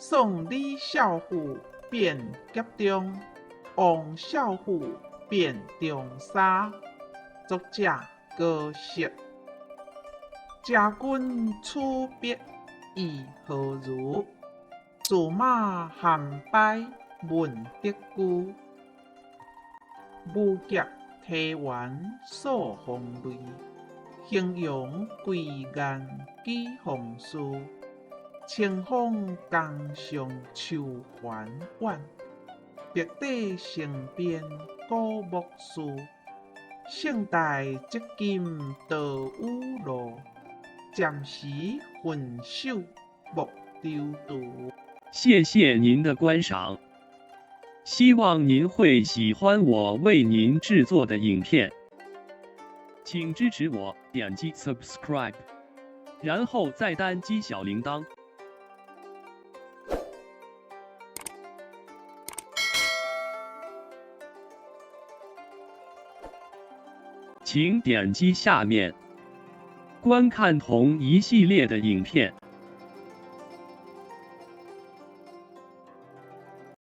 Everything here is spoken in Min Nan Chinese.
宋李少妇變夾中，王少婦變中沙。作者高適。將軍出筆意何如？駟馬含敗聞得居。武俠提原訴風雷，衡陽歸雁舉風事。清風江上秋還遠，白帝城邊古木樹。聖代積金道宇路，暫時分手莫躊躇。謝謝您的觀賞，希望您會喜歡我為您製作的影片，請支持我點擊 subscribe，然後再單擊小鈴鐺。請點擊下面觀看同一系列的影片。